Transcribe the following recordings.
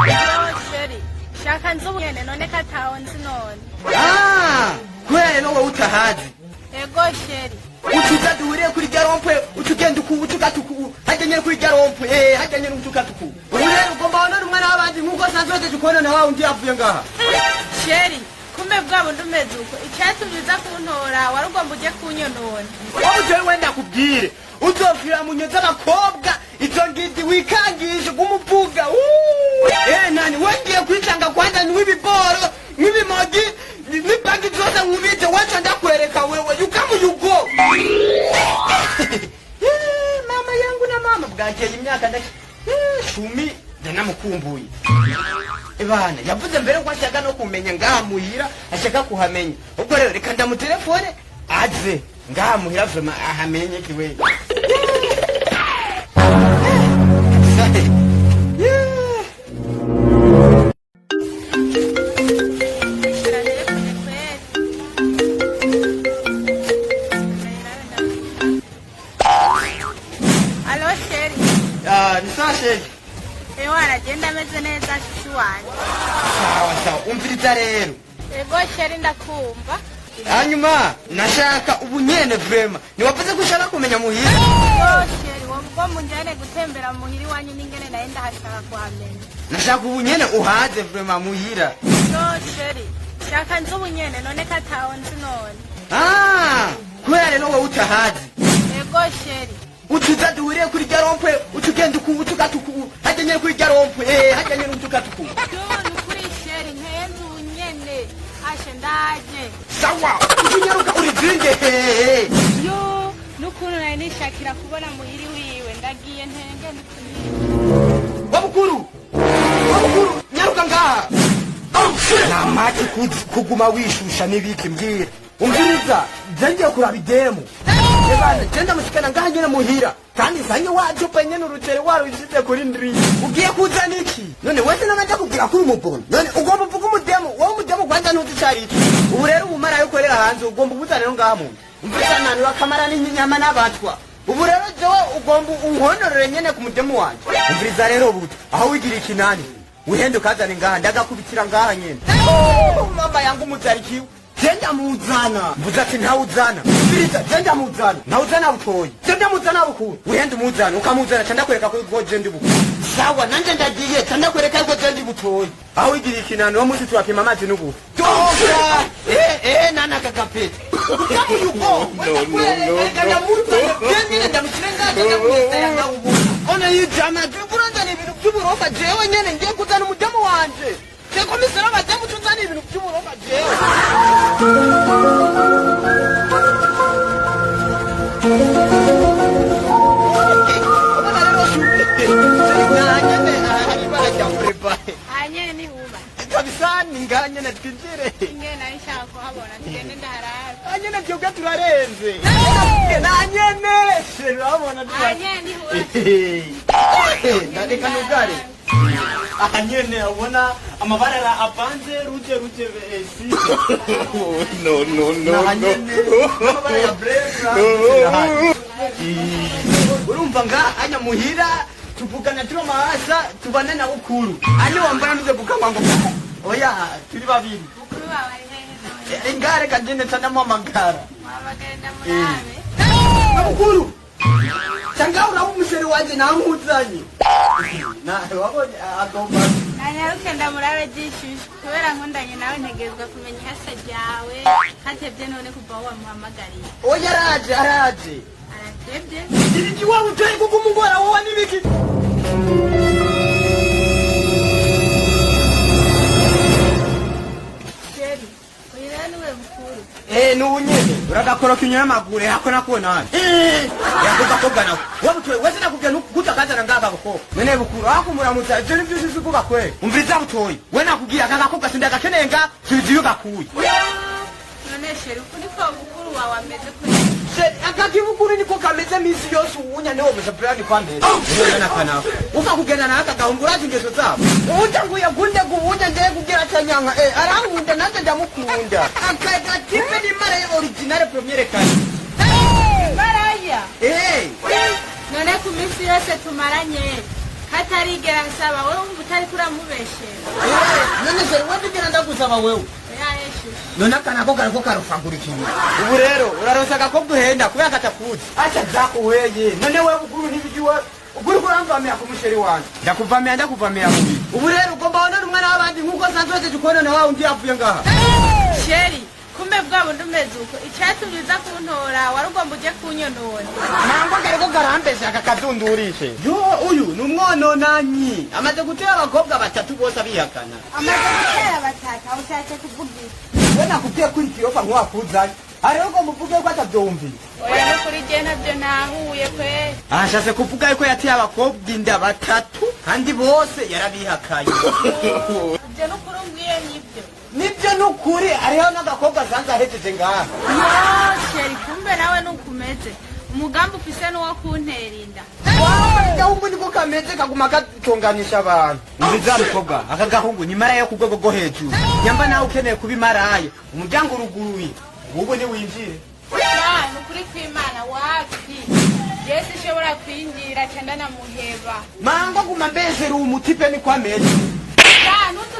Yo chéri, shaka nzi ubu nyene, none ko ataho nzi none? Ah, kubera rero wowe utahazi. Ego chéri. Ucuza duhuriye kuri rya rond-point, uca ugenda uku, uca ukata uku, hajya nyene kuri rya rond-point, hajya nyene uca ukata uku. Ubu rero ugomba wonone umwana w'abandi nk'uko asanzwe wejeje kubonana wa wundi yavuye ngaha. Chéri, kumbe bwa bundi umeze uko, icyatumye uza kuntora wari ugomba uje kunyonona. Wowe ujewe wenda kubwire uzofira mu nyo z'abakobwa, izo ngidi wikangisha kumuvuga. Nani wengiye kwitanga kwanza nw'ibiboro nw'ibimogi n'ibangi zose nkubite waca ndakwereka wewe, you come, you go. Mama yangu na mama bwakeye imyaka ndaki 10 ndanamukumbuye. Bana yavuze mbere ko ashaka no kumenya ngaha muhira, ashaka kuhamenya. Ubwo rero reka ndamutelefone aze ngaha muhira, vraiment ahamenye kiwe. Yeah. Shira telefone kweli. Allô chéri. Ah, ni sawa chéri? Ewe, aragenda ameze neza chouchou wanje. Sawa sawa, umviriza rero. Ego chéri, ndakumva. Hanyuma nashaka ubu nyene, vraiment ntiwavuze ko ushaka kumenya muhira? Yo chéri, wowe ubwo munjane gutembera muhira iwanyu n'ingene naye ndahashaka kuhamenya. Nashaka ubu nyene uhaze vraiment muhira. Yo chéri, shaka nzi ubu nyene, none ko ataho nzi none? Ah, kubera rero wowe utahazi. Ego chéri. Ucuza duhuriye kuri rya rond-point, uca ugenda uku, uca ukata uku, hajya nyene kuri rya rond-point, hajya nyene uca ukata uku. Yo, nukuri chéri, nkenze ubu nyene ashe ndaje. Sawa, ucinyaruka urizinge hehe. Yo, n'ukuntu nari nishakira kubona muhiri wiwe, ndagiye ntenge ndikunyine. Wabukuru, wabukuru, nyaruka ngaha namaki kuguma wishusha n'ibiki mbwira. Umviriza, je ngiye kuraba idemu. Ebana, je ndamushikana ngaha nyene muhira kandi nsange wacupa nyene urutere warushize kuri ndri. Ugiye kuzana iki none? Wese nabanja kubwira kuri umubono, none ugomba uvuga umudemu wowe? Umudemu kwanza ntuzi ico ari cyo. Ubu rero ubumara yo ukorera hanze ugomba ubuzana rero ngaha muntu. Umviriza nani wakamara n'inyama n'abatwa. Ubu rero jewe ugomba unkonorere nyene ku mudemu wanje. Umviriza rero buto aho wigira ikinani wihende ukazane ngaha, ndagakubitira ngaha nyene. Oh, mama yangu muzarikiwe, je ndamuzana. Mvuze ati ntawuzana. Umviriza, je ndamuzana, ntawuzana butoyi, je ndamuzana bukuru. Wihende umuzana, ukamuzana ca ndakwereka ko je ndi bukuru. Sawa, nanje ndagiye, ca ndakwereka ko je ndi butoyi. Aho wigira ikinani uwo munsi turapima amazi n'ubufu toga. Nana kakapeta yuko ndamuzana je nyene, ndamushyire ngaha, ndamuzana ngaha ubu. Ona yijama kuranzana ibintu by'uburofa, jewe nyene ngiye kuzana umudemu wanje sekomisera abademu, tuzana ibintu by'uburofa jewe. Ubona rero ngaha nyene hari ibara rya preba. Aha nyene nihuba? Kabisa, ni ngaha nyene, twinjire. Ingene nari nshaka kuhabona, tugende ndaharabe. Aha nyene twebwe turarenze na nyene urabona. Aha nyene nihuba? Reka nugare aha nyene, ubona amabara apanze rouge, rouge si. No, no, no, aha no. nyene amabara ya bleu. Urumva nga anya muhira tuvugana turi amahasa tubana na bukuru ani wambara ntuze gukangwa ngo oya turi babiri. Mukuru wawe ari hehe none? Ingare kagende tanamuhamagara. Muhamagare ndamurabe. Bukuru, cyangwa uraba umuchéri wanje namuzanye na wabonye agomba. Nanyaruke ndamurabe byishushe, kubera nkundanye nawe ntegerezwa kumenya ihasa ryawe. Katebye none kuva aho wamuhamagariye? Oya, araje, araje. Aratebye. Ibiki wawe utari kugumugora wowe n'ibiki? Chéri, uyu rero niwe mukuru? Eh, nubu nyene uragakoroka inyuma y'amaguru hako nakubona hano. Eh, yako nawe wewe wese nakubwiye gutakazana ngaka gakobwa none bukuru aho kumuramutsa ivyo nivyo uzi kuvuga kweli. Umviriza butoyi, we nakubwiye aka gakobwa sindagakeneye nga subiza iyo gakuye. None chéri, uku niko mukuru wawe ameze kuri? Akakibukuru niko kameze misi yose uwunya niwo musapurani kwa mbere nakanawe uka kugenda nawe akagahunga urazi ingeso zabo utanguye kunde kuwunya ndeye kugira canyanka arankunda nanjye ndamukunda akagatipe ni mara ya originale première qualité. Maraya? Eh. None ku minsi yose tumaranye. Katarigera nsaba, wewe wumva utariko uramubeshera? None chéri, wewe ndigera ndagusaba wewe? Oya shushu. None aka nako kariko karufagura ikintu. Ubu rero uraronsa agakobwa uhenda kubera katakuzi. Acha zako weye. None wewe bukuru ntibigiwe ukuri kuramvamira ku muchéri wanje. Ndakuvamira, ndakuvamira mubi. Ubu rero ugomba wonone umwana w'abandi nk'uko nsanzwe wejeje ukonona wa undi yavuye ngaha. Chéri, kumbe bwa bundi umeze uko, icyatumye uza kuntora wari ugomba uje kunyonona. Nangwa kariko karambesha aka kazundurishe. Yo, uyu ni umwononanyi, amaze gutera abakobwa batatu bose abihakana. Amaze gutera batatu, aho ushatse kuvuga iki? We nakubwiye ko ikiyofa ntiwakuzanye, hariho ngo muvuge ko atavyumviye. Oya, no kuri je ntabyo nahuye kwe. Ashatse kuvuga yuko yateye abakobwa inda batatu kandi bose yarabihakaye. Ibyo n'ukuri umbwiye nibyo? Nibyo nukuri, hariho n'agakobwa asanze ahejeje ngaha. Yo chéri, kumbe nawe nukumeze, umugambi ufise n'uwo kuntera inda. Agahungu niko kameze, kaguma gatonganisha abantu. Nziza mukobwa, aka gahungu ni maraya yo ku rwego rwo hejuru. Nyamba nawe ukeneye kuba imaraya, umuryango uruguruye, ubwo niwinjire. Ya, ni ukuri kw'Imana, wapi, je sinshobora kwinjira ca ndanamuheba. Mangwa guma mbesera uwo mutipe, niko ameze. Ya, ntutu.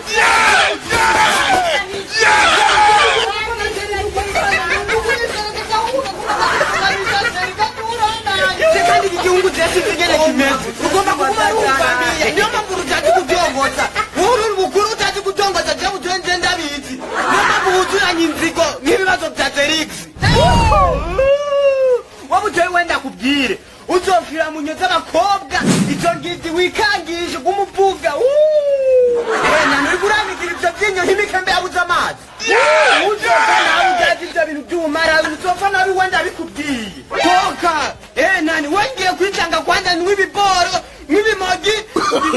Kandi iki gihugu cyasize nyene kimeze, ugomba kuguma rumvamiye. Niyo mpamvu utazi kubyongoza uru bukuru, utazi kubyongoza. Je bujenje ndabizi, niyo mpamvu wuzuranye inzigo nk'ibibazo bya Felix. Wabujoyi, wenda kubwire, uzofira mu nyo z'abakobwa. Izo ngizi wikangisha kumuvuga nani, uriko uranikira ivyo vyinyo nk'imikembe yabuze amazi. Uzopfa nawe utazi ivyo bintu vy'ubumara, uzopfa nabi, wenda bikubwiye. Toka nani, wengiye kwitanga kwanza nw'ibiboro nw'ibimogi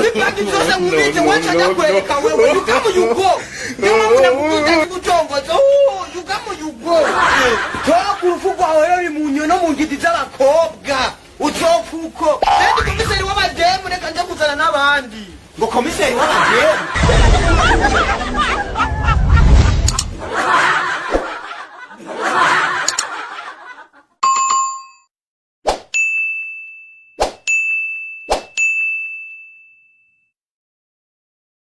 n'ibagi vyose nkubize. Waca ndakwereka wewe, you come, you go. Niyo mpamvu nakubwiye utazi gutongoza. You come, you go. Toka, urupfu rwawe ruri mu nyo no mu ngidi z'abakobwa, uzopfa uko. Ndi komiseri w'abademu, reka nje kuzana n'abandi ngo komiseri w'abademu.